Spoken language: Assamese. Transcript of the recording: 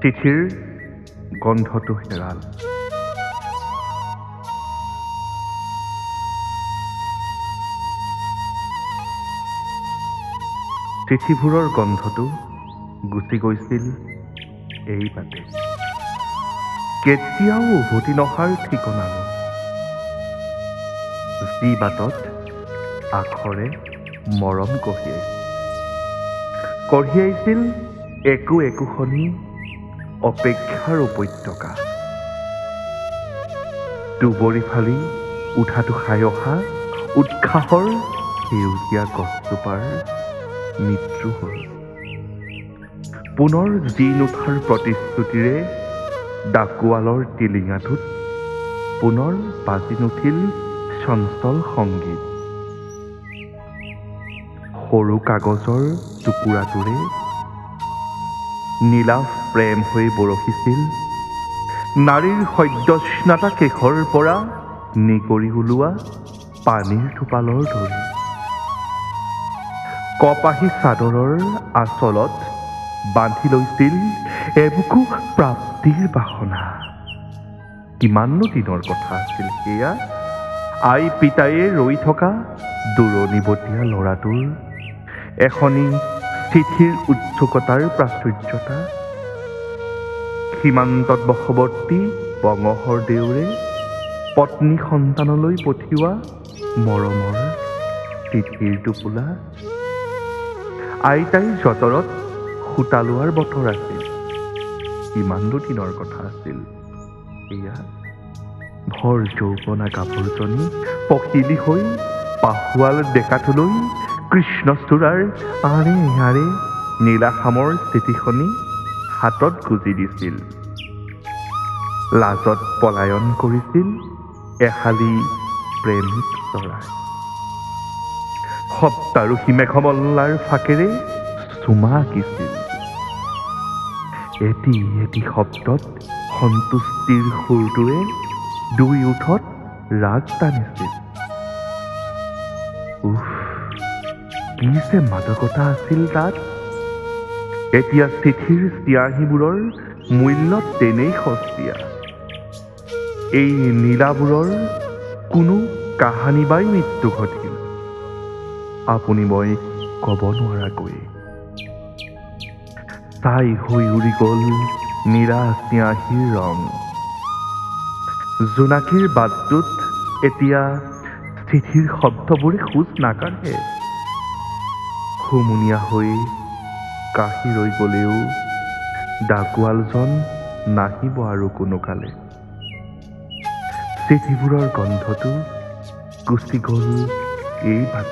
চিঠিৰ গন্ধটো হেৰাল। চিঠিবোৰৰ গন্ধটো গুচি গৈছিল এই বাটে, কেতিয়াও উভতি নহাৰ ঠিকনা লৈ, যি বাটত আখৰে মৰম কঢ়িয়াইছিল একো একোখনি অপেক্ষাৰ উপত্যকা। দুবৰি ফালি উঠাটো খাই অহা উৎসাহৰ সেউজীয়া গছজোপাৰ মৃত্যু হ'ল। পুনৰ জি নুঠাৰ প্ৰতিশ্ৰুতিৰে ডাকোৱালৰ টিলিঙাটোত পুনৰ বাজি নুঠিল চঞ্চল সংগীত। সৰু কাগজৰ টুকুৰাটোৰে নীলাভ প্ৰেম হৈ বৰষিছিল নাৰীৰ সদ্যস্নাতা কেশৰ পৰা নিগৰি ওলোৱা পানীৰ টোপালৰ দৰে। কপাহী চাদৰৰ আঁচলত বান্ধি লৈছিল এবুকু প্ৰাপ্তিৰ বাসনা। কিমাননো দিনৰ কথা আছিল সেয়া? আই পিতায়ে ৰৈ থকা দূৰণিবটীয়া ল'ৰাটোৰ এখনি চিঠিৰ উৎসুকতাৰ প্ৰাচুৰ্যতা, সীমান্তত বশৱৰ্তী বঙহৰ দেউৰে পত্নী সন্তানলৈ পঠিওৱা মৰমৰ চিঠিৰ টোপোলা। আইতাই যঁতৰত সূতা লোৱাৰ বতৰ আছিল। কিমাননো দিনৰ কথা আছিল এয়া? ভৰ যৌৱনা গাভৰুজনী পখিলি হৈ পাহুৱাল ডেকাটোলৈ কৃষ্ণচূড়াৰ আঁৰে আঁৰে নীলাখামৰ চিঠিখনি হাতত গুজি দিছিল। লাজত পলায়ন কৰিছিল এহালি প্ৰেমিক চৰাই। সপ্তাৰোহী মেঘমল্লাৰ ফাকেৰে চুমা আঁকিছিল। এটি এটি শব্দত সন্তুষ্টিৰ সুৰটোৱে দুই ওঠত ৰাগ টানিছিল। উফ, কি যে মাদকতা আছিল তাত! এতিয়া চিঠিৰ চিয়াঁহীবোৰৰ মূল্য তেনেই সস্তীয়া। এই নীলাবোৰৰ কোনো কাহানিবাই মৃত্যু ঘটিল, আপুনি মই ক'ব নোৱাৰাকৈ। ছাই হৈ উৰি গ'ল নীলা চিয়াঁহীৰ ৰং। জোনাকীৰ বাটটোত এতিয়া চিঠিৰ শব্দবোৰে খোজ নাকাঢ়ে। হুমুনিয়া হৈ কাহি ৰৈ গ'লেও ডাকোৱালজন নাহিব আৰু কোনোকালে। চিঠিবোৰৰ গন্ধটো গুচি গ'ল এই বাট।